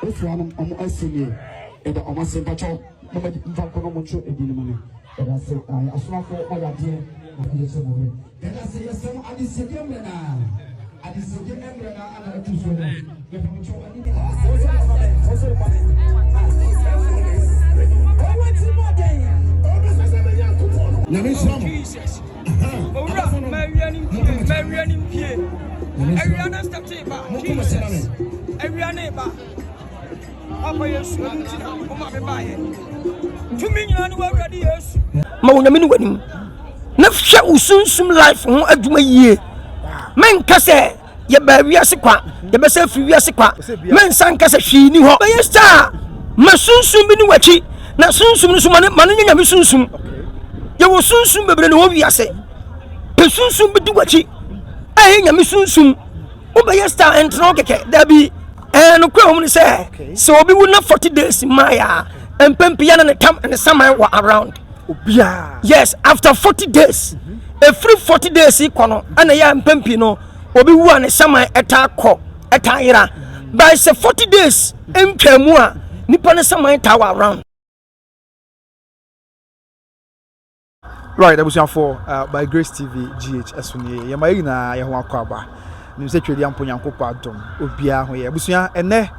Efua nom ɔmo asi nie yɛda ɔmo ase mpakyɛw moma mfa nkɔ na ɔmo ntwerɛ edin no ma me yɛda ase ae asomafoɔ moayɛ adeɛ na yɛkyɛ mo werɛ yɛda ase yɛsrɛ mo adesiedeɛ mmerɛ no ara adesiedeɛ mmerɛ no ara na atu soɔ no yɛpa mo kyɛw ani Nyame nhyira mo. Owura, mawia ne mpie, mawia ne mpie. Awia no starte ba, Jesus. Awia ne ba. Papa Yesu, ɛno nti na woma me baeɛ. Tumi nyinaa ne w'Awurade Yesu. Ma Onyame ne w'anim na hwɛ wo sunsum life ho adwuma yie. Menka sɛ yɛbaa wiase kwa, yɛbɛsɛ afiri wiase kwa. Mensa nka sɛ hwee ni hɔ. Bɛyɛ saa ma sunsum bi ne w'akyi na sunsum no so ma ne ma no nyɛ nyame sunsum. Yɛwɔ sunsum bebree na wɔ wiase. Pɛ sunsum bi di w'akyi a ɛyɛ nyame sunsum. Wobɛyɛ star ɛntena hɔ kɛkɛ dabi. Ɛɛ nokorɛ wɔ mu ne sɛ sɛ obi wu na 40 days mmaeɛ a mpɛn pii na ne tam ne saman wɔ around. Obiara. Yes, after 40 days. Ɛfiri 40 days kɔ no ɛna ɛyɛ mpɛn pii no obi wu a ne saman ɛtaa kɔ ɛtaa yera. By sɛ 40 days ntwa mu a nipa ne saman taa wɔ around. Right, abusuafoɔ, uh, by Grace TV GH ɛso nie. Yɛma yɛ nyinaa yɛ ho akɔ aba. Nim sɛ twɛdi ampo Nyankopɔn adom obiara ho yɛ. Abusua, ɛnɛ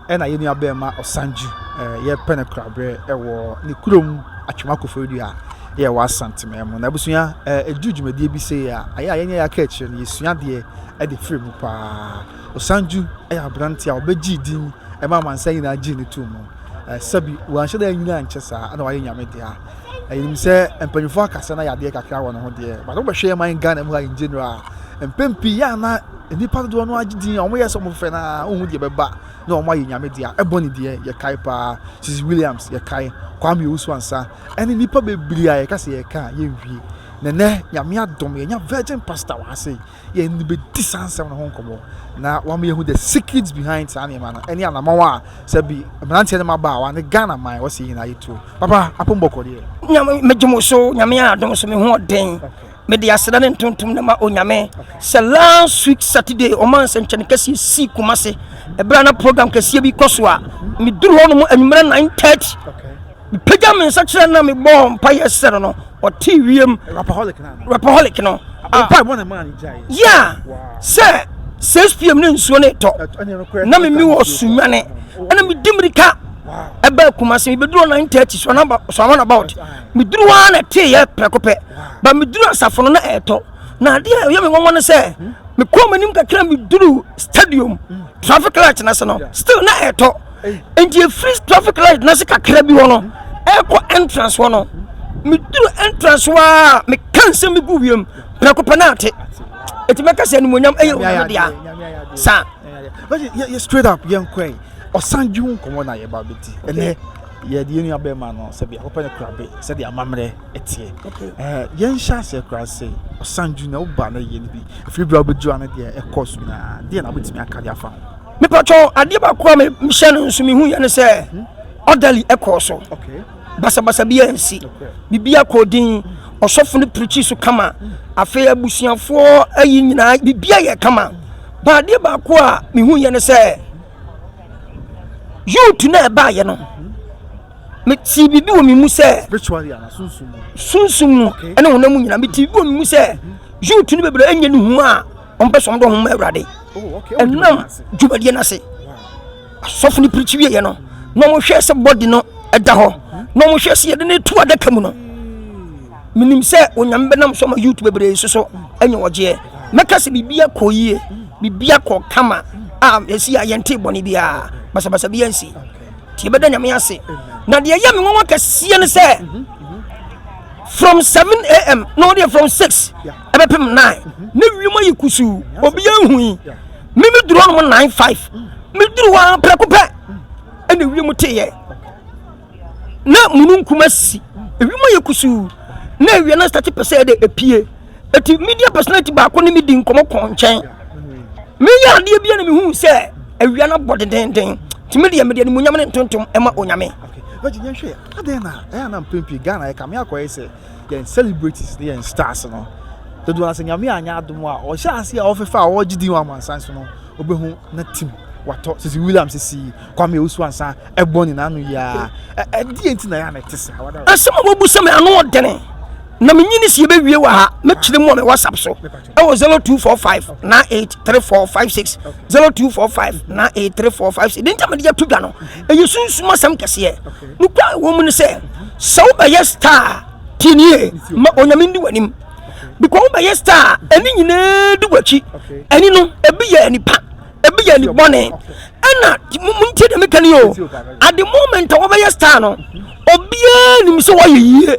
ɛna yɛn nua bɛrima Ɔsanju eh, yɛpɛ no korabrɛ ɛwɔ ne kurom Atwema Koforidua yɛ wɔ Asanteman mu. Na abusua, eh, ɛduru dwumadie bi sei a, ayɛ a yɛnyɛ yɛaka akyire no, yɛsua adeɛ ɛde firi mu paa. Ɔsanju ɛyɛ aberanteɛ a ɔbɛgyee din ɛma amansan nyinaa gyee ne too mu. Eh, sɛbi, wanhyɛ da anyini ankyɛ saa ɛna wayɛ Nyame dea. Yɛnim sɛ mpanyinfoɔ akasa na yadeɛ kakra wɔ ne ho deɛ, but wobɛhwɛ yɛn man Ghana mu ha in general a, mpɛn pii yɛ a na nnipa dodoɔ no agye din a wɔyɛ sɛ wɔn fɛfɛ na wohu deɛ bɛba na wɔn ayɛ nyame dea. Ɛbɔ ne deɛ yɛkae paa, Sisi Williams yɛkae, Kwame Owusu Ansah ɛne nnipa bebree a yɛka sɛ yɛka a yɛnwie. Na nɛ nyame adom yɛnya virgin pastor wɔ ha sei. Yɛne no bɛdi saa nsɛm no ho nkɔmmɔ na wama yɛahu the secrets behind saa nneɛma no ɛne anamɔn a sɛ bi mmeranteɛ no mmabaawa ne Ghana man wɔsɛ yɛn nyinaa yɛtuo. Papa apom bɔkɔ deɛ. Nyame megye mo so nyame adom so me ho ɔden mede aseda ne ntontom na ma onyame sɛ last week Saturday ɔma nsɛnkyɛnne kɛseɛ sii Kumase ɛberɛ a na program kɛseɛ bi kɔ so a meduru hɔ nom anwummerɛ 9:30 mepagya me nsa kyerɛ na mebɔɔ mpaeɛ srɛ no no ɔte wiem rapaholic no ah. yeah sɛ 6 pm ne nsuo no tɔ na memi wɔ sunwane ɛna medi mirika ɛbaa Kumase mebɛduru 9:30 so so about meduru hɔ a na ɛteeɛ prɛko pɛ ba meduru asafo no na ɛɛtɔ na adeɛ a ɛyɛ me nwanwa no sɛ mekɔɔ m'anim kakra meduru stadium traffic light no ase no still na ɛɛtɔ nti ɛfiri traffic light no ase kakra bi hɔ no ɛrekɔ entrance hɔ no meduru entrance hɔ a meka nsɛm bi gu wiem prɛko pɛ na ate ɛti mɛka sɛ animuonyam ɛyɛ onyame dea saa. Yɛ straight up yɛn kɔɛ ɔsan dwi ho nkɔmɔ na yɛba bɛdi ɛnɛ yɛde yɛn nua bɛrima no sɛbi akɔpɛ no korabe sɛdeɛ amammerɛ ɛteɛ ɛɛ yɛnhyɛ aseɛ koraa sɛ ɔsan dwi na woba na yɛ no bi ɛfiri berɛ a wobɛduru ano deɛ ɛkɔ so nyinaa deɛ na wobɛtumi aka de afa ho. Mepatwɔ adeɛ baako a mehyɛ no nso mehu yɛ ne sɛ ɔdali ɛkɔɔ so basabasa bi ansi biribi akɔ din ɔsɔfo no pirikyi so kama afei abusuafoɔ ayi nyinaa biribi ayɛ kama ba adeɛ baako a mehu yɛ ne sɛ youth na ɛbaayɛ no metee biribi wɔ me mu sɛ sunsum mu ɛne honam mu nyinaa metee biribi wɔ me mu sɛ youth no bebree ɛnyɛ ne hu a wɔn pɛ sɛ wɔn de wɔn ho ma awurade oh, ɛnam dwumadie no ase asɔfo no pirikyi wieɛ no na wɔn hwɛ sɛ bɔdi no ɛda hɔ na wɔn hwɛ sɛ yɛde no to adaka mu no menim sɛ onyame bɛnam so ama youth bebree nso so anya ɔgyeɛ mɛka sɛ biribi akɔ yie biribi akɔ kama a yɛsi a yɛnte bɔne biara basabasa bi ansi nti yɛbɛda nyame ase na deɛ ɛyɛ me nwanwa kɛseɛ no sɛ from 7 am na ɔdeɛ from 6 ɛbɛpem 9 ne wiem ayɛ kusuu obiara nhui me meduru hɔ nom 9 5 meduru hɔ ara prɛko pɛ ɛna wiem teeɛ na mununkum asi ewiem ayɛ kusuu na awia no asate pɛ sɛ ɛde epie eti media personality baako ne me di nkɔmɔ kɔn nkyɛn meyɛ adeɛ bi na mehu sɛ awia no abɔ dendenden nti me deɛ mede animuonyam ne ntontom ɛma onyame. Bɛgye yɛn hwɛ adɛn na ɛyɛ na mpɛn pii Ghana yɛ kame akɔyɛ sɛ yɛn celebrities ne yɛn stars no dodoɔ na sɛ nyame anyɛ adom a ɔhyɛ ase a ɔfefa a ɔgye din wɔ amansan so no ɔbɛhu na tim. watɔ Sisi Williams sisi Kwame Owusu Ansa ɛbɔ ne n'ano yi a ɛdeɛ nti na yɛ a na ɛte saa. Asɛm a wɔbu sɛ me ano ɔdene na menyi ne si yɛbɛwie wɔ ha mɛkyerɛ mu wɔ me WhatsApp so ɛwɔ 0245 983456 0245 983456 deɛ nti a mede ato dwa no ɛyɛ sunsum asɛm kɛseɛ nokura ɛwɔ mu ne sɛ sɛ wobɛyɛ star tie nie ma onyame ndi w'anim because wobɛyɛ star ɛne nyinaa di w'akyi ɛne no ebi yɛ nipa ebi yɛ nibɔne ɛna montie deɛ meka ni o at the moment a wɔbɛyɛ star no obiara nim sɛ wɔyɛ yie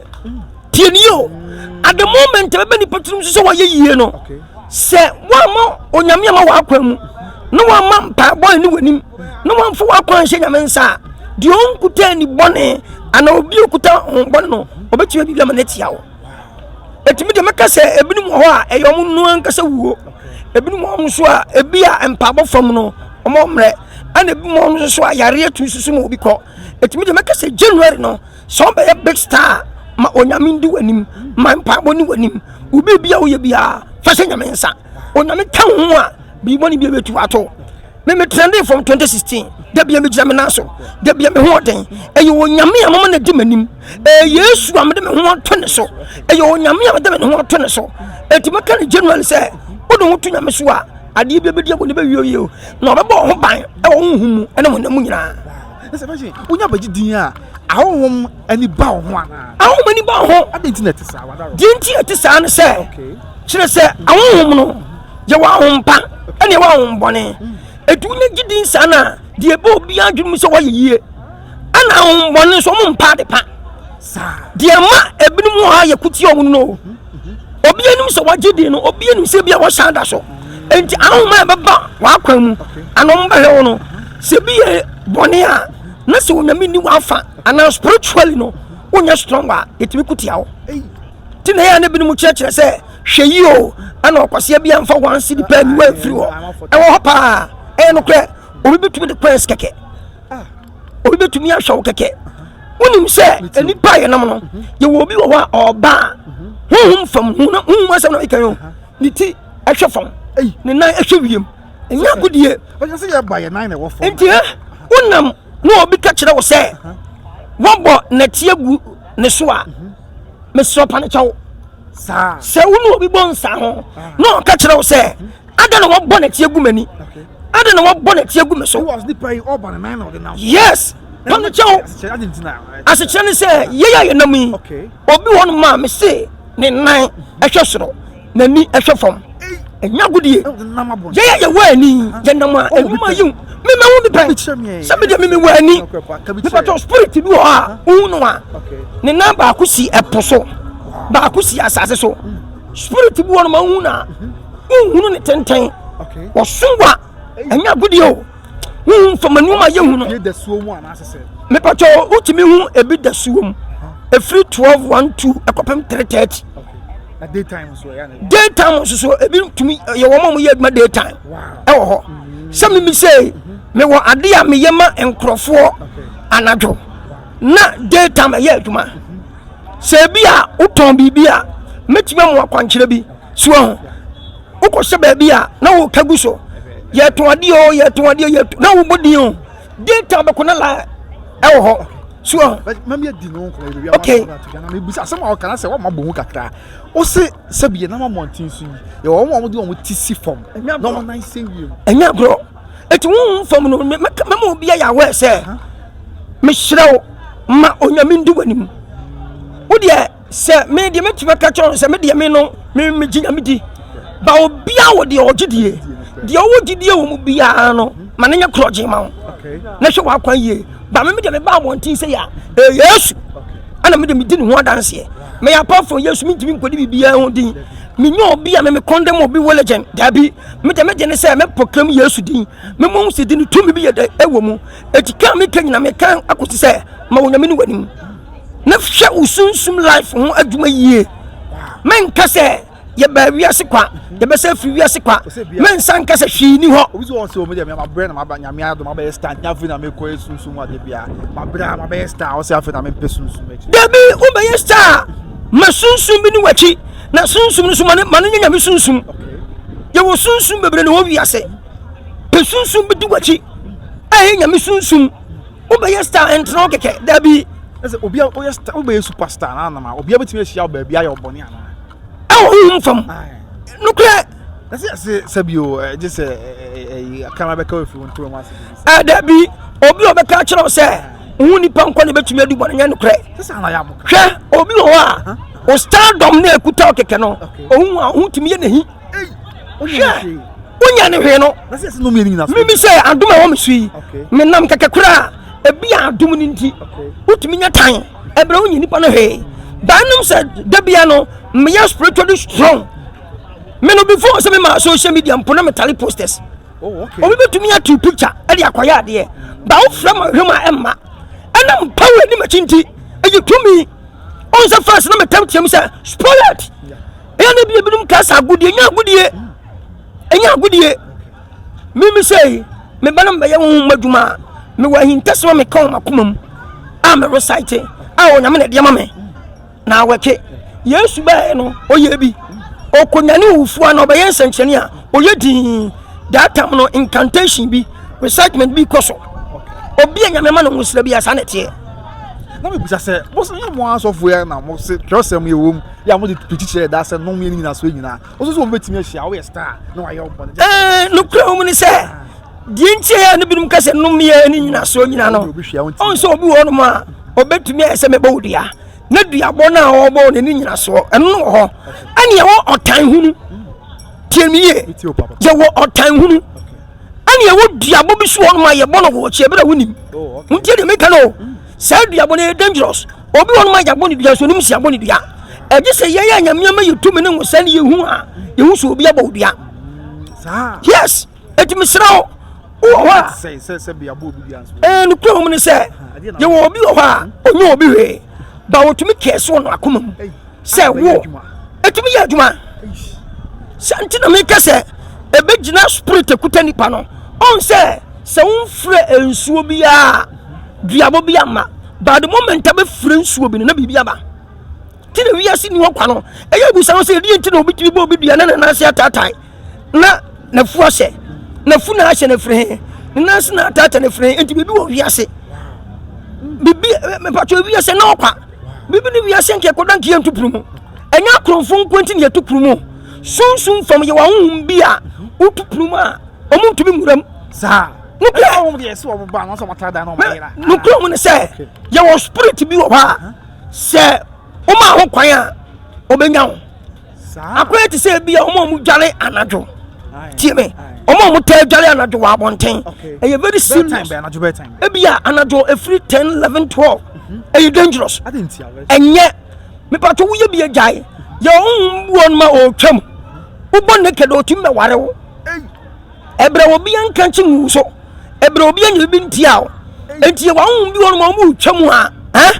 tie ni o at the moment a bɛbɛ nipa tirim so sɛ wɔyɛ yie no sɛ wɔama onyame ama wɔakwan mu na wɔama mpaebɔ ani w'anim na wɔamfa wɔakwan nhyɛ nyame nsa a deɛ ɔnkuta ani bɔne anaa obi okuta ho bɔne no ɔbɛtumi biribi ama no atia wo. Ɛtumi deɛ mɛka sɛ ebinom wɔ hɔ a ɛyɛ wɔn no ankasa wuo. Ebinom wɔ hɔ nso a ebi a mpaabɔ fam no wɔn mmerɛ ɛna ebi wɔ hɔ nso a yareɛ tu susu ma obi kɔ. Ɛtumi deɛ mɛka sɛ January no sɛ wɔbɛyɛ big star ma onyame ndi w'anim ma mpaabɔ ni w'anim obi bi a woyɛ biara fa hyɛ nyame nsa onyame ka wo ho a biribi bɔne bi bɛtu ato. Me me trending from 2016 da bia megyina me nan so da bia me ho ɔden ɛyɛ onyame a mama na di m'anim ɛyɛ yesu a mede me ho ato ne so ɛyɛ onyame a mede me ho ato ne so ɛti mɛka no generally sɛ wode ho to nyame so a adeɛ bi bɛdi abɔ ne bɛwie yie na ɔbɛbɔ ho ban ɛwɔ honhom mu ɛne honam mu nyinaa. Ɛsɛ bɛgye wonya bɛgye din a ahonhom ani ba wo ho anaa? Ahonhom ani ba wo ho. Adɛn nti na ɛte saa? Wadaro. Deɛ nti ɛte saa ne sɛ kyerɛ sɛ ahonhom no yɛwɔ ahom pa ɛne yɛwɔ ahom bɔne. Ɛti wonya gye din saa no a deɛ ɛbɛ obiara adwene mu sɛ woayɛ yie. Ɛna ahom bɔne nso ɔmo mpa ade pa. Deɛ ɛma ebinom wɔ ha yɛ kutia ɔmo no obi anim sɛ wagye din no obi anim sɛ bi a wɔsan da so. Enti ahom a ɛbɛba w'akwan mu ana ɔmo bɛhwɛ wo no sɛ bi yɛ bɔne a na sɛ onyame nni w'afa anaa spiritually no wonyɛ strong a yɛtumi ko tia wo nti na ɛyɛ a na binom kyerɛkyerɛ sɛ hwɛ yi o ɛna ɔkwasea bi amfa one cedi pɛ aniwa amfiri hɔ ɛwɔ hɔ paa ɛyɛ nokorɛ obi bɛtumi de coins kɛkɛ obi bɛtumi ahwɛ wo kɛkɛ wonim sɛ nnipa a yɛnam no yɛwɔ obi wɔ hɔ a ɔba a honhom fam honhom asɛm na meka yi o ne ti ɛhwɛ fam ne nan ɛhwɛ wiem ɛnyɛ agodie nti ɛ wonam na obi ka kyerɛ wo sɛ wɔbɔ nɛteɛ gu ne so a mesrɛ pa no kyɛw sɛ wo ne obi bɔ nsa ho na ɔka kyerɛ wo sɛ adɛn na wɔbɔ nɛteɛ gu m'ani adɛn na wɔbɔ nɛteɛ gu me so yes pa no kyɛw asekyerɛ ne sɛ yɛyɛ a yɛnam yi obi wɔ no ma mese ne nan ɛhwɛ soro n'ani hwɛ fam ɛnyɛ agodie yɛyɛ yɛwɔ ani yɛnam a ɛnwuma yiw mema wo bi pɛn sɛ medeɛ memewɔ ani mepatɔ spirit bi wɔ hɔ a wohu no a ne nan baako si ɛpo so baako si asase so spirit bi wɔ no ma wohu no a wonhunu ne tenten wɔso wa ɛnyɛ agodie o wohu fam nneɛma yɛ hu no mepatɔ wotumi hu ebi da suo mu efiri 12 1 2 ɛkɔpem 3:30 daytime nso so ebi tumi yɛ wɔn a wɔyɛ adwuma daytime ɛwɔ hɔ sɛ mimi sɛ mewɔ ade a meyɛ ma nkurɔfoɔ anadwo na daytime ɛyɛ adwuma sɛ ebi a wotɔn biribi a mɛtumi amu akwankyerɛ bi so ho wokɔhyɛ baabi a na woka gu so yɛtɔn adeɛ o yɛtɔn adeɛ yɛtɔn na wobɔ din o daytime bɛkɔ na la ɛwɔ hɔ so ho. mami adi no nkɔmɔ yɛ okay mebisa asɛm a ɔka na sɛ wɔma bɔ mu kakra wo se sɛbi yɛnam abɔnten so yi yɛwɔ wɔn a wɔde wɔn ti si fam na wɔn nan sɛ wiem ɛnyɛ agorɔ eti honhom fam no mɛma obi ayɛ aware sɛ mesrɛ wo ma onyame ndi w'anim wo deɛ sɛ me deɛ mɛtumi aka kyerɛ no sɛ me deɛ me no me megye nyame di ba obiara wɔ deɛ ɔgye die deɛ ɔwɔ gyidie wɔ mu biara no ma no nyɛ korɔgye ma wo na hwɛ w'akwan yie ba me deɛ meba abɔnten sɛ yɛ a ɛyɛ yesu ɛna me deɛ medi ne ho adanseɛ meyɛ apart from yesu mentumi nkɔdi biribiara ho din menyɛ obi a me me condemn obi religion daabi me deɛ megye ne sɛ mɛpɔkam yesu din memmɔ sɛ din no tumi bi yɛ dɛ ɛwɔ mu ɛti ka meka nyina meka akɔsi sɛ ma onyame ne w'anim na hwɛ wo sunsum life ho adwuma yie menka sɛ yɛbaa wiase kwa yɛbɛsɛ firi wiase kwa mensa nka sɛ hwee ni hɔ obi sɛ wɔn sɛ wɔn deɛ mabrɛ na maba nyame adom abɛyɛ star nti afei na mekɔ yɛ sunsum ade bia mabrɛ a mabɛyɛ star ɔsɛ afei na mempɛ sunsum akyi dabi wobɛyɛ star ma sunsum bi ne w'akyi na sunsum no so ma ne ma no nyɛ nyame sunsum yɛwɔ sunsum bebree na wɔ wiase pɛ sunsum bi di w'akyi. Ɛyɛ Nyame sunsum. Wobɛyɛ star ɛntena hɔ kɛkɛ. Dabi. Ɛsɛ obi a ɔyɛ star, wobɛyɛ superstar na anam a obi a bɛtumi ahyia wo baabi ayɛ ɔbɔne anaa? Ɛwɔ honhom fam. Nokorɛ. Ɛsɛ ɛsɛ sɛbi o ɛgye sɛ ɛyi akrama bɛka wo afiri wo ntoma mu ase. Dabi, obi a ɔbɛka akyerɛ wo sɛ wo nipa nkɔ na ebɛtumi adi bɔne nyɛ nokorɛ. Hwɛ, obi wɔ hɔ a o stardom na ekuta wo kɛkɛ no, ohun a ohun tumi yɛ n'ahi. Hwɛ, wonya ne hwee no. Mimi sɛ adom a ɛwɔ me so yi, menam kɛkɛ koraa, ebi a adom no nti, wotumi nya tan, ɛbrɛ wonya nipa no hwee. Baanom sɛ da bia no, meyɛ spiritually strong. Me no before sɛ mema social media mpo na metale posters. Oh, Obi bɛtumi atu picture ɛde akɔyɛ adeɛ, ba wofrɛ ma hwɛ mu a ɛmma. Ɛnam power ni makyi nti, ɛyɛ tumi. Ɔn sɛ first na metam tiam sɛ spoilet. Ɛyɛ na bi ebinom ka sɛ agodie, ɛnyɛ agodie. Ɛnyɛ agodie. Mimi sɛ me ba no mbɛyɛ honhom adwuma a, mewɔ ahintasɛm a meka wɔ m'akoma mu a me recite a Onyame na ɛde ama me. Na awɛke. Yesu baeɛ no, ɔyɛ bi. Ɔkɔnyane owufoɔ a na ɔbɛyɛ nsɛnkyerɛnne a ɔyɛ dinn. That time no, incantation bi, recitement bi kɔ so. Obi a Nyame ma no nwosra bi a saa na ɛteɛ. Na mebisa sɛ, mo sɛ nyɛ mo asɔfo yɛ na mo se twerɛsɛm yɛ wɔ mu yɛ a mo de pirikyi kyerɛ daa sɛ nom yɛ ne nyinasoɔ nyinaa. Wo nso sɛ obi bɛtumi ahyia woyɛ star na wayɛ wo bɔne. Ɛɛ nokorɛ wɔ mu ne sɛ deɛ nti a ne binom ka sɛ nomeɛ ne nyinasoɔ nyina no ɔn sɛ obi wɔ hɔnom a ɔbɛtumi ayɛ sɛ mɛbɔ wo dua na duabɔ no a ɔbɔ no ne nyinasoɔ ɛno no wɔ hɔ. Ɛne ɛwɔ ɔtan hunu tie me yie yɛwɔ ɔtan hunu ɛne ɛwɔ duabɔ bi so hɔnom a yɛbɔ no wɔ akyi ɛberɛ a wonim. Wontie deɛ meka no o. Saa duabɔ no yɛ dangerous. Obi wɔ hɔnom a yɛabɔ ne dua so onim sɛ yɛabɔ ne dua. Ɛgye sɛ yɛn a Nyame ama yɛ tumi ne nwosa ne yɛhu a yɛhu sɛ obi abɔ wo dua. Yes, eti mesrɛ wo wowɔ hɔ a ɛɛ nokura wɔ mu ne sɛ yɛwɔ obi wɔ hɔ a ɔnyɛ obi hwee ba wɔtumi kɛse wɔ no akoma mu sɛ wo ɛtumi yɛ adwuma. Sɛ nti na meka sɛ ɛbɛgyina spirit ekuta nipa no ɔn sɛ sɛ womfrɛ nsuo biara duabɔ bi ama but the moment a bɛfrɛ nsuo bi no na biribi aba. Ti na wiase ni hɔ kwa no ɛyɛ abusa ho sɛ ɛdeɛ nti na obi tumi bɔ obi dua na ne nan ase ataatae na n'afu ahyɛ n'afu na ahyɛ n'afiri he ne nan ase na ataatae n'afiri he nti biribi wɔ wiase biribi mepatwɛ wiase na ɔkwa biribi ne wiase nka ɛkɔda nka yɛnto puru mu ɛnyɛ akorɔmfo nko nti na yɛto puru mu sunsum fam yɛwɔ ahohom bi a woto puru mu a ɔmo ntumi nwura mu saa nokorɛ mu ne sɛ yɛwɔ spirit bi wɔ hɔ a sɛ woma ho kwan a ɔbɛnya wo. Akɔyɛ te sɛ ebi a wɔn a wɔdware anadwo tie me wɔn a wɔtaa dware anadwo wɔ abɔnten ɛyɛ very serious. Ebi a anadwo efiri 10 11 12 ɛyɛ dangerous. Ɛnyɛ mepatɔ woyɛ bi agyae yɛ ɔhun bu wɔn ma ɔretwam wobɔ naked ɔtumi bɛware wo. Ɛbrɛ obi anka nkyi ngu so. Ɛbrɛ obi anya bi ntia o. Enti yɛ wɔn bi wɔn wɔn retwa mu a, eh?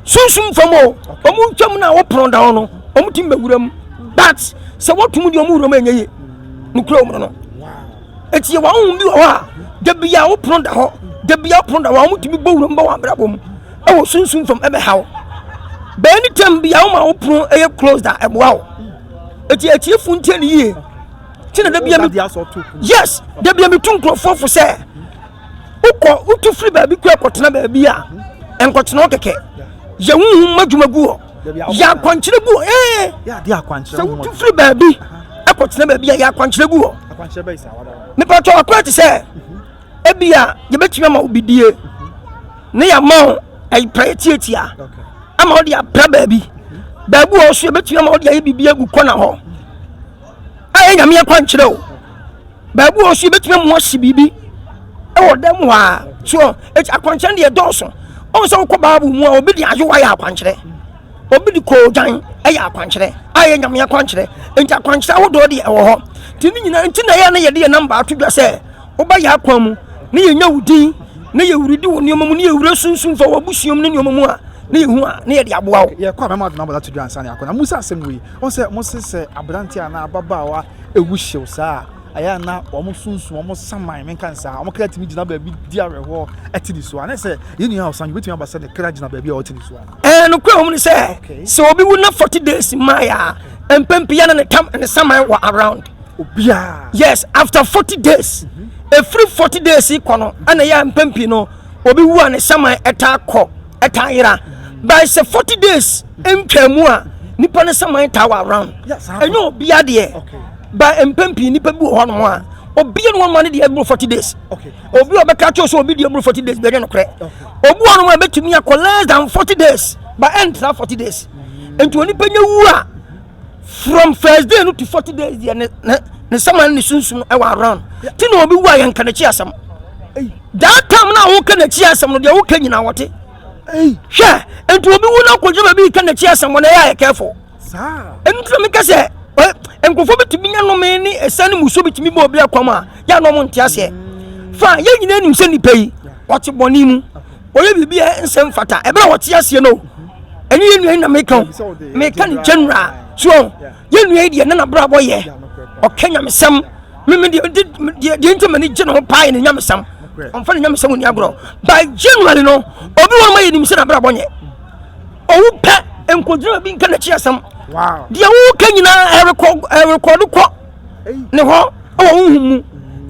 Sunsum fam o. Wɔn retwa mu na wɔpono da hɔ no, wɔn ti mbɛwura mu. But sɛ wɔtum deɛ wɔn wura mu ɛnyɛ yie. Nukura wɔn no. Enti yɛ wɔn bi wɔ hɔ a, dabi a wɔpono da hɔ, dabi a wɔpono da hɔ a wɔn tumi bɔ wura mu bɔ wɔn abrabɔ mu. Ɛwɔ sunsum fam ɛbɛha wo. Bɛyɛ ne tɛm bi a wɔn a wɔpono ɛyɛ closed a ɛboa wo. Eti atiefo ntie ne yie. Ti na dabia mi yes dabia mi tu nkurɔfoɔ fo sɛ wokɔ wotu firi baabi kɔ ɛkɔtena baabi a nkɔtena hɔ kɛkɛ yɛ huhum ma dwuma gu hɔ yɛ akwankyerɛ gu hɔ ee sɛ wotu firi baabi ɛkɔtena baabi a yɛ akwankyerɛ gu hɔ mepatɔ akora te sɛ ebi a yɛbɛtumi ama wo bidie ne yɛama wo ɛpɛ tiatia ama wode apra baabi baabi wɔ so yɛbɛtumi ama wode ayɛ biribi agu kɔna hɔ a ɛyɛ Nyame akwankyerɛ o. Baabi wɔ so yɛbɛtumi amu ahye biribi ɛwɔ dan mu hɔ a so eti akwankyerɛ deɛ dɔɔso. Ɔn sɛ wokɔ Bible mu a obi de ayowa yɛ akwankyerɛ, obi de koogyan ɛyɛ akwankyerɛ a ɛyɛ Nyame akwankyerɛ. Nti akwankyerɛ ahodoɔ deɛ ɛwɔ hɔ. Nti ne nyinaa nti na ɛyɛ na yɛde yɛn namba ato dwa sɛ woba yɛ akwan mu na yɛnya wo din na yɛwuridi wo nneɛma mu na yɛwura sunsum fa w'abusua mu ne nneɛma mu a na yɛhu a na yɛde aboa wo. Yɛkɔ a mɛma ɔde namba no ato dwa ansa na yɛakɔ. Na Musa asɛm wei, Wohu sɛ wɔse sɛ aberante anaa ababaawa wu hyew saa a, ɛyɛ a na wɔn sunsum, wɔn saman, menka no saa, wɔn kra tumi gyina baabi di awerɛhoɔ te ne so. Anaa sɛ yɛn nua Ɔsanjo betumi aba sɛ ne kra gyina baabi a ɔte ne so anaa? Ɛɛ, nokorɛ wɔ mu ne sɛ, sɛ obi wu na 40 days mmaeɛ a, mpɛn pii a na ne tam, ne saman wɔ around. Obiara. Yes, after 40 days. Ɛfiri 40 days kɔ no ɛna ɛyɛ a mpɛn pii no obi wu a ne saman ɛtaa kɔ ɛtaa yera. By sɛ 40 days ntwa mu a nipa ne saman taa wɔ around. Ɛnyɛ obi adeɛ. By mpɛn pii nipa bi wɔ hɔnom a obi ne wɔn ma ne deɛ ɛboro 40 days. Obi a ɔbɛka kyerɛ sɛ obi deɛ ɛboro 40 days bɛyɛ nokorɛ. Obi wɔ hɔnom a ɛbɛtumi akɔ less than 40 days but ɛntra 40 days. Nti onipa nya wu a from first day no to 40 days deɛ ne ne ne saman ne sunsum ɛwɔ around. Ti na obi wu a yɛnka n'akyi asɛm. That time na woka n'akyi asɛm no deɛ woka nyinaa wɔte. Hwɛ, nti obi wu na akɔgyina baabi ka n'akyi asɛm wɔ na ɛyɛ ayɛ careful. Ɛno nti na meka sɛ nkurɔfoɔ bɛtumi nya nnome ne ɛsiane ne musuo bɛtumi bɔ obi akwam a yɛ a na ɔmo nte aseɛ. Fa yɛn nyinaa nim sɛ nipa yi ɔte bɔne mu, ɔyɛ biribi a ɛnsɛ mfata ɛberɛ a ɔte aseɛ no. Ɛnyɛ yɛn nua yi na meka o, meka ne general. So yɛn nua yi deɛ ne n'abrabɔ yɛ ɔka nyamesɛm. Mímí deɛ deɛ deɛ nti m'ani gye ne ho paa yɛ ne nyamesɛm. Ɔmfa ne nyamesɛm nni agorɔ. By generally no, obi wɔ no ma yɛ nim sɛ n'abrabɔ nyɛ. Owu pɛ nkogyina bi nka n'akyi asɛm. Deɛ woka nyinaa ɛrekɔ ɛrekɔdo kɔ ne hɔ ɛwɔ honhom mu.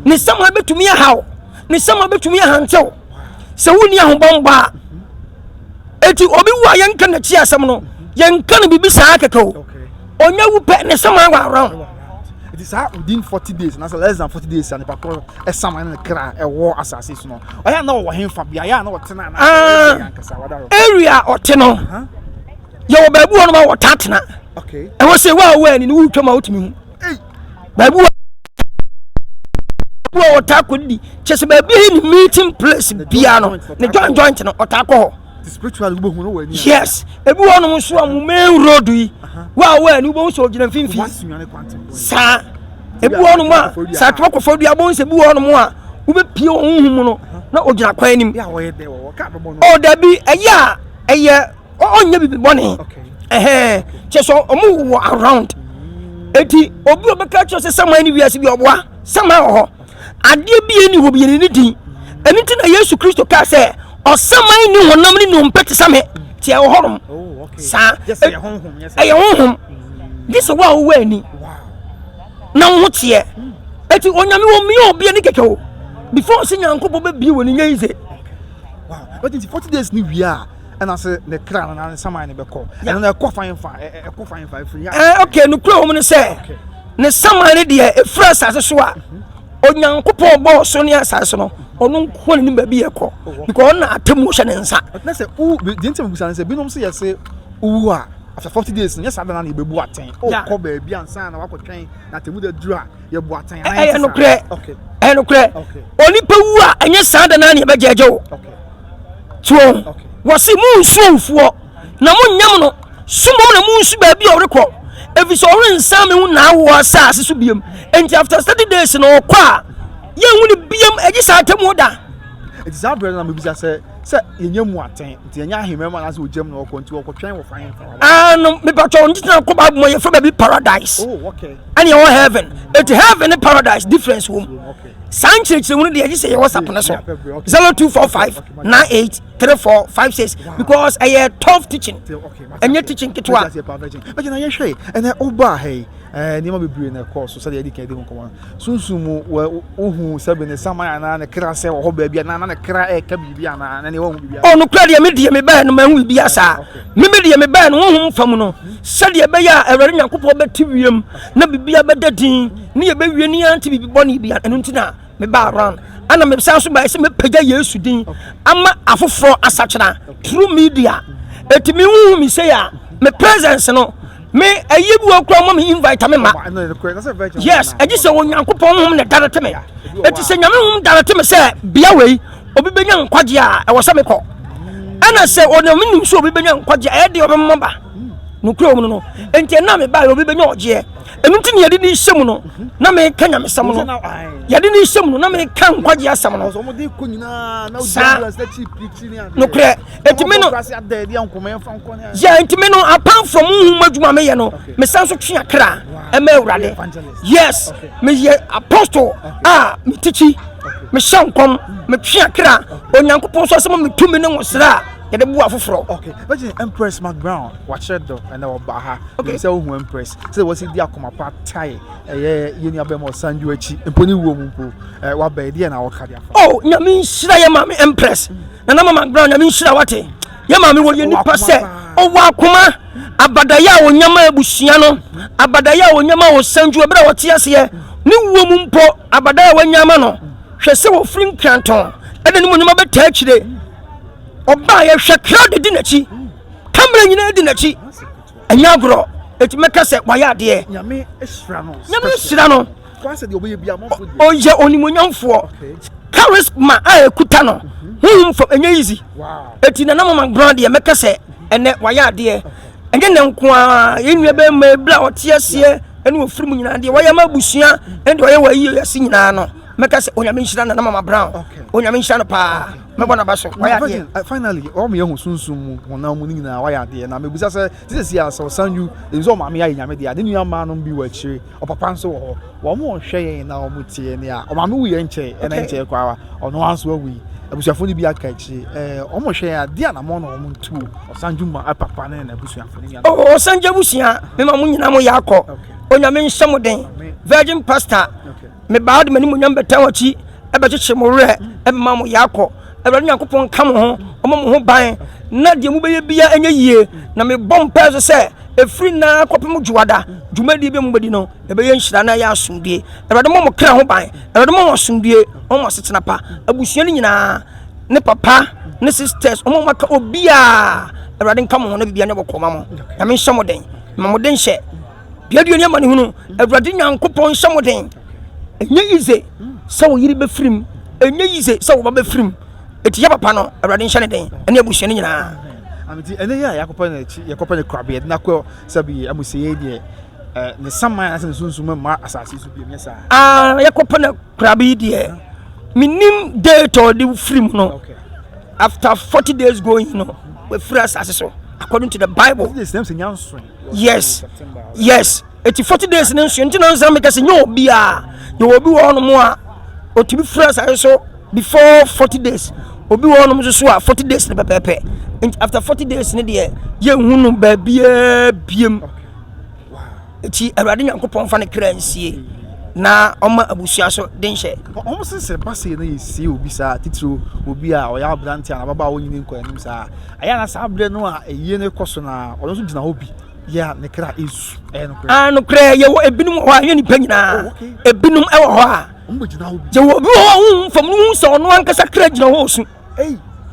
Ne sɛm a bɛtumi ahaw, ne sɛm a bɛtumi ahantew sɛ wonni ahobɔnbɔ a. Eti obi wu a yɛnka n'akyi asɛm no, yɛnka no biribi saa kɛkɛ o. Ɔnya wu pɛ ne sɛm awa around. Nti saa within 40 days na sɛ less than 40 days a nipa korɔ ɛsaman ne kra ɛwɔ asase so no, ɔyɛ a na ɔwɔ henfa beaeɛ a na ɔtena na ah, area ɔte no yɛwɔ baabi wɔ no ma wɔtaa tena. Ɛwɔ sɛ wo a wowɔ ani no wotwam a wotumi hu baabi wɔ a wɔtaa kɔdidi, kyɛ sɛ baabi yɛ ne meeting place bia no, ne joint joint no ɔtaa kɔ hɔ. Yes, ebi wɔ nom nso a mo main road yi wo a wowɔ ani wobɛhu sɛ ɔgyina mfimfini saa. Ebi wɔ nom a saa atoma kɔfɔ dua bɔn sɛ ebi wɔ nom a wobɛpie wɔ honhom mu no na ɔgyina kwan anim. Ɔ dabi, ɛyɛ a ɛyɛ ɔnyɛ bibi bɔne ɛhɛn kyɛ sɛ ɔmo wɔ around. Eti obi a ɔbɛka kyerɛ sɛ saman ne wiase bi ɔboa saman wɔ hɔ adeɛ bi ɛni hɔ bi yɛn ne din. Ɛno nti na Yesu Kristo kaa sɛ ɔsaman ne honam ne nnompe te sɛ me te ɛwɔ hɔnom saa. Ɛyɛ honhom gye sɛ wo a wowɔ ani na wo ho teɛ. Eti Onyame wɔ mmea obi ani kɛkɛ o before sɛ Nyankopɔn bɛbie wɔ ne nyɛ yize. Wow. But nti 40 days ni wie a ɛna sɛ ne kra no na ne saman no bɛkɔ ɛno na ɛkɔ fan fa ɛkɔ fan fa ɛfiri ya. Ɛɛ okay, nukuri wɔn no sɛ ne saman no deɛ efiri asase so a Onyankopɔn bɔɔ so ne asase no, ɔno nko ne nim baabi yɛ kɔ because ɔno na atemmu hyɛ ne nsa. Na sɛ wo deɛ nti a mebisa no sɛ binom sɛ yɛsɛ wowu a after 40 days no nyɛ saa da no na yɛbɛbu atɛn wokɔ baabi ansa na wakɔtwɛn na atɛmmu da duru a yɛbu atɛn. Ɛyɛ nokorɛ, ɛyɛ nokorɛ. Onipa wu a ɛnyɛ saa da no na yɛbɛgyɛgye wo. So wɔse monsu owufoɔ na monnyam no so, mmom na monsu baabi a ɔrekɔ, ɛfiri sɛ ɔrensan me ho n'awoɔ asase so biam. Enti after 30 days na ɔkɔ a yɛnhu no biam, ɛgye saa atemmuo da. Nti saa berɛ no na mebisa sɛ sɛ yɛnyɛ mu atɛn nti yɛnyɛ ahemman mu anaasɛ ogyam na ɔkɔ nti ɔkɔtwɛn wɔ fan fa. Ah no, mepatwɛ nti na kɔ Bible mu yɛfrɛ baabi paradise. Oh, okay. Ɛne ɛwɔ heaven. Eti heaven ne paradise difference wɔ mu. Oh, okay. Saa nkyerɛkyerɛmu no deɛ ɛgye sɛ yɛwɔ sapene so 0245 98 34 56 because ɛyɛ tough teaching, ɛnyɛ teaching ketewa. Bɛgyina yɛhwɛ ɛnɛ wobaa ha yi, nneɛma bebree na ɛkɔɔ so sɛdeɛ yɛde kan di ho nkɔmmɔ no. Sunsum mu wohu sɛ ne saman anaa ne kra sɛ wɔ hɔ baabi anaa na ne kra ɛreka biribi anaa na ne wahu biribi? Ɔ nokorɛ deɛ, me deɛ mebɛɛ no mahu biribi saa. Me me deɛ mebɛɛ no honhom fa mu no, sɛdeɛ ɛbɛyɛ a Awurade Nyankopɔn bɛte wiem na biribiara bɛda din ne yɛbɛwie ne yɛante biribi bɔne bia. Ɛno nti na mebaa around, ana mesan so baɛ sɛ mɛpagya Yesu din ama afoforɔ asakyera through media. Ɛti me huhu me sei a me presence no me ɛyɛ bi wɔ kura ma me invite me ma. Yes, ɛgye sɛ Onyankopɔn honhom na darete me. Ɛti sɛ Nyame honhom darete me sɛ bea wei obi bɛnya nkwagye a, ɛwɔ sɛ mekɔ. Ɛna sɛ ɔnam nim sɛ obi bɛnya nkwagye a, ɛyɛ deɛ ɔbɛmma ba nokorɛ wɔ mu no. Enti ɛna mebaeɛ obi bɛnya ɔgyeɛ. Ɛno nti ne yɛde ne hyɛ mu no na meka nyamesɛm no, yɛde ne hyɛ mu no na meka nkwagye asɛm no saa nokorɛ. Ɛntimi no yɛ ntimi no apart from honhom adwuma meyɛ no, mesan so twe akra ɛma Awurade. Yes, meyɛ apostle a metikyi, mehyɛ nkɔm, metwe akra. Onyankopɔn nso asɛm metumi ne nwosra a. yɛde boa afoforɔ. Okay, bɛgye Empress McBrown wakyerɛ dɔ ɛnɛ ɔba ha. Okay. Sɛ wohu Empress sɛ wɔsi di akoma pa tae ɛyɛ yɛn nua bɛma ɔsanju akyi mpo ne wuo mu mpo ɛ waba ɛdeɛ na wɔka de afa. Oh, nyame nhyira yɛ maame Empress. Nana Mama Brown nyame nhyira wate. Yɛ maame wɔ yɛ nipa sɛ ɔwɔ akoma abadayɛ a ɔnya ma abusua no abadayɛ a ɔnya ma ɔsanju ɛberɛ a wɔte aseɛ ne wuo mu mpo abadayɛ a wanya ama no hwɛ sɛ wɔfiri nkrantɔn ɛde ne mu nneɛma bɛtaa akyire ɔbaa yɛhwɛ crowd di n'akyi kamera nyinaa di n'akyi ɛnyɛ agorɔ eti mɛka sɛ wayɛ adeɛ nyame hyira no nyame hyira no ɔyɛ onimonyamfoɔ charisma a ɛkuta no honhom fam ɛnyɛ easy eti nana mama brown deɛ mɛka sɛ ɛnɛ wayɛ adeɛ ɛnyɛ ne nko ara yɛn nua bɛrima ebla ɔte aseɛ ɛne ofiri mu nyinaa deɛ wayɛ ma abusua ɛne deɛ ɔyɛ wɔ ayi ase nyinaa no mɛka sɛ onyame nhyira nana mama brown onyame nhyira no paa mɛbɔ n'aba so wayɛ adeɛ. Eh, finally wɔn yɛ ho sunsun mu honam mu ne nyinaa wayɛ adeɛ na mebisa sɛ te sɛ si a sɛ ɔsan yu ebi sɛ ɔmaame ayɛ nyame deɛ ne nua mmaa nom bi wɔ akyire ɔpapa nso wɔ hɔ wɔn mo hwɛ yɛn na wɔn tie yɛn a ɔmaame wu yɛn nkyɛn ɛna nkyɛn koraa ɔno nso awu yi abusuafo no bi aka akyire ɛɛ wɔn hwɛ yɛn adeɛ anamɔ na wɔn ntu ɔsan ju ma papa ne n'abusuafo ne nua. ɔsan gye abusua mema mo nyinaa mo yɛ akɔ onyame nhyɛ mo den virgin pastor. Mebaa de m'animuonyam bɛtaa wɔn akyi, ɛbɛkyekye mo werɛ, ɛbɛma mo yɛ akɔ. Awurade Nyankopɔn nka mo ho, ɔmmɔ mo ho ban, na deɛ mobɛyɛ biara ɛnyɛ yie. Na mebɔ mpaeɛ nso sɛ, ɛfiri nnɛ ara kɔpem Dwoada, dwumadie bi a mobɛdi no, ɛbɛyɛ nhyira na ɛyɛ asomdwie. Awurade mmɔ mo kra ho ban, Awurade mmɔ mo asomdwie, ɔmmɔ mo asetena pa. Abusua no nyinaa, ne papa, ne sisters, wɔn a wɔaka obiara, Awurade nka mo ho na biribiara nyɛ bɔkɔɔ ma mo. Nyame nhyɛ mo den, ma mo den hyɛ. Deɛ ne amanehunu, Awurade Nyankopɔn nhyɛ mo den. Ɛnyɛ yize sɛ wo yere bɛfiri mu, ɛnyɛ yize sɛ wo ba bɛfiri mu. Ɛti yɛ papa no, Awurade nhyɛ ne den, ɛne abusua no nyinaa. Nti ɛnɛ yɛ a yɛakɔpɛ no akyi, yɛkɔpɛ no korabea, yɛde no akɔ sɛbi amusieɛ deɛ, ne saman anaasɛ ne sunsum mma asase so bio, nyɛ saa? Ah, yɛkɔpɛ no korabea yi deɛ, menim date a ɔde firi mu no. After 40 days going no, wafiri asase so according to the Bible. 40 days, na nso yes yes eti 40 days ne nso nti na nsa meka sɛ nyɛ obi a yɛwɔ obi wɔ hɔnom a otumi firi asase so before 40 days obi wɔ hɔnom nso so a 40 days ne pɛpɛɛpɛ nti after 40 days ne deɛ yɛnhu no baabiaa biem eti awurade nyankopɔn fa ne kra nsie na ɔma abusua so de nhyɛ. Wɔn sɛ sɛ ba sei na yɛsie obi saa titiriw obi a ɔyɛ aberante a n'ababaawa onyini nkɔ anim saa ɛyɛ na saa berɛ no a ɛyie no kɔ so na ɔno nso gyina hɔ bi yɛ a ne kra ɛsu ɛyɛ nokorɛ. Ah nokorɛ yɛwɔ ebinom wɔ hɔ a ɛnyɛ nipa nyinaa oh, ebinom ɛwɔ hɔ a yɛwɔ obi wɔ hɔ a honhom fam no hu sɛ ɔno ankasa kra gyina hɔ ɔsu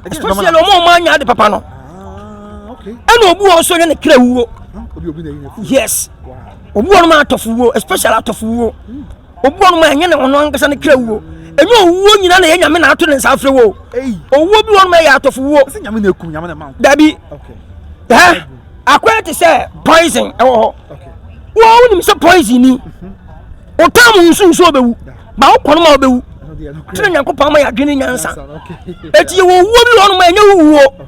especially ɔmo a ɔmo anya ade papa no ah, ɛna obi wɔ hɔ nso ɛnyɛ ne kra wuo yes obi wɔ nom atɔfo wuo especially atɔfo wuo obi wɔ nom a ɛnyɛ ne ɔno ankasa ne kra wuo ɛnyɛ owuo nyina na ɛyɛ nyame na ato ne nsa afrɛ wo owuo bi wɔ nom ɛyɛ atɔfo wuo dabi ɛ akɔyɛ te sɛ poison ɛwɔ hɔ wɔn wonim sɛ poison ni ɔtaa mu nsu nsu ɔbɛwu ba wokɔ no ma ɔbɛwu tena nyankopɔn ama yɛ adwene nyansa ɛti yɛwɔ owuo bi wɔ nom a ɛnyɛ wuo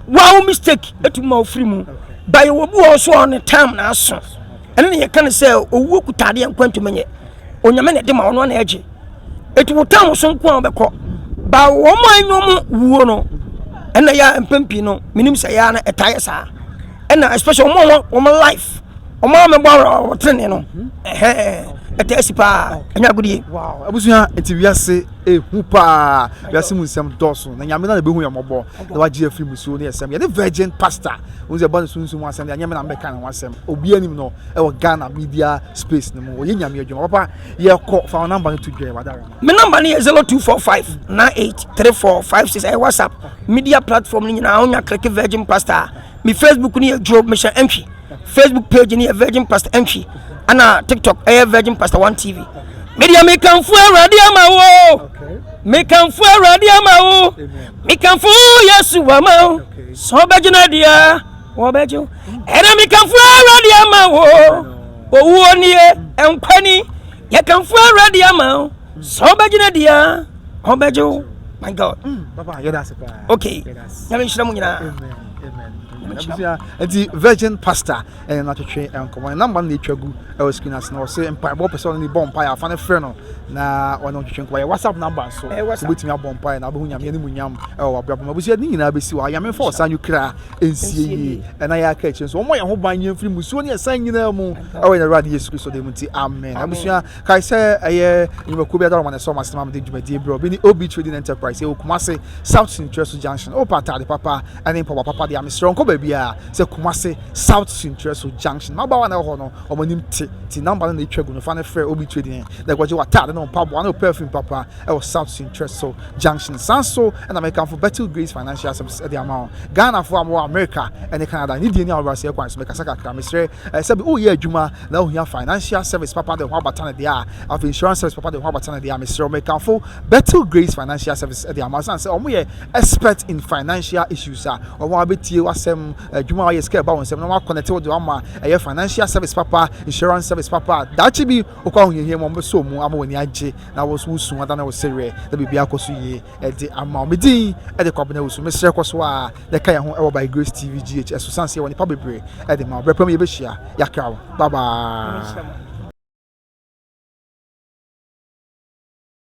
Wa wo mistake etumi ma ofiri mu. Ba yɛ obi wɔ so a ne time na aso. Ɛno ne yɛka no sɛ owuo kuta adeɛ nkwa ntumi nyɛ. Onyame na ɛde ma ɔno na ɛgye. Eti wo time so nko a wobɛkɔ. Ba wɔn a ɛnyɛ wɔn wuo no ɛna yɛ mpɛn pii no menim sɛ yɛ na ɛtaa yɛ saa. Ɛna especially wɔn a wɔn life wɔn a wɔbɔ wɔtene no ɛhɛn ɛtaa si paa ɛnyɛ agodie. Wow abusua nti wiase ehu paa wiase mu nsɛm dɔɔso na nyame na na ebehu yɛn mmɔbɔ na wagye afiri musuo ne ɛsɛm yɛne virgin pastor wɔn sɛ ɛba ne sunsum ho asɛm deɛ anyɛ me na mbɛka ne ho asɛm obi anim no ɛwɔ Ghana media space no mu ɔyɛ nyame adwuma papa yɛkɔ fa wɔn namba no to dwa wadara me namba no yɛ 0245 983456 ɛyɛ whatsapp media platform no nyinaa wonya click virgin pastor me facebook no yɛ job mission entry facebook page no yɛ virgin pastor entry ana tiktok ɛyɛ virgin pastor one tv medeɛ mekamfo awurade ama wo mekamfo awurade ama wo mekamfo yesu ama wo sɛ ɔbɛgyina deɛ wɔbɛgye wo ɛna mekamfo awurade ama wo owuo nie nkwa ni yɛkamfo awurade ama wo sɛ ɔbɛgyina deɛ ɔbɛgye wo my god mm, okay nyame nhyira mu nyinaa. Abusua nti Virgin Pastor ɛne no atwetwe nkɔmmɔ. Ne namba no na etwa gu ɛwɔ screen ase na ɔse mpaebɔ pɛ sɛ ɔne ne bɔ mpaeɛ afa no frɛ no na ɔne ɔtwetwe nkɔmmɔ. Yɛ WhatsApp number nso wobɛtumi abɔ mpaeɛ na wobɛhu Nyame animuonyam ɛwɔ w'abrabɔ mu. Abusua ne nyinaa bɛsi wɔ ha. Nyame mfa ɔsan kra nsie yie ɛna yɛ aka akyire nso wɔmmɔ yɛn ho ban yɛn mfiri musuo ne ɛsan nyinaa mu ɛwɔ yɛn Awurade Yesu Kristo din mu nti amen. Abusua kae sɛ ɛyɛ nnwumakuo bi adaroma na ɛsɔ ɔmo asɛm amede dwumadie berɛ obi ne OB Trading Enterprise ɛwɔ Kumase South Sintrɛso Junction. Wopɛ ataade papa ɛne mpaboa papa deɛ mesrɛ nkɔ baabiara sɛ Kumase South Sintrɛso Junction. Mmabaawa na ɛwɔ hɔ no wɔn anim te ti number no na etwa gu no fa no frɛ OB Trading na ɛkɔgye w'ataade ne wo mpaboa ne wo perfume papa ɛwɔ South Sintrɛso Junction. San so ɛna mekamfo Bethel Grace Financial Services ɛde ama wo. Ghanafoɔ a mowɔ America ɛne Canada ne die ne ahobrɛaseɛ kwan so mekasa kakra mesrɛ sɛbi woyɛ adwuma na wohia financial service papa de ho abata no deɛ a afei insurance service papa de ho abata no deɛ a mesrɛ wo mekamfo Bethel Grace Financial Services ɛde ama wo sane sɛ wɔn yɛ expert in financial issues a wɔn abɛtie w'asɛm adwuma a wɔyɛ sika ɛba wɔn nsam na wɔn akɔnɛte wo de wɔn ama ɛyɛ financial service papa insurance service papa daakye bi wokɔ ahohiahia mu wɔn bɛsɔ mu ama wɔn ani agye na wɔn nso wosu adane wo sereɛ na biribi akɔ so yie ɛde ama wo. Me din ɛde Kwabena Owusu. Mesrɛ kɔ so a na ɛka yɛn ho ɛwɔ By Grace TV GH ɛso sane sɛ yɛwɔ nnipa bebree ɛde ma wo. Berɛ pa mu yɛbɛhyia. Yɛakra wo. Bye bye.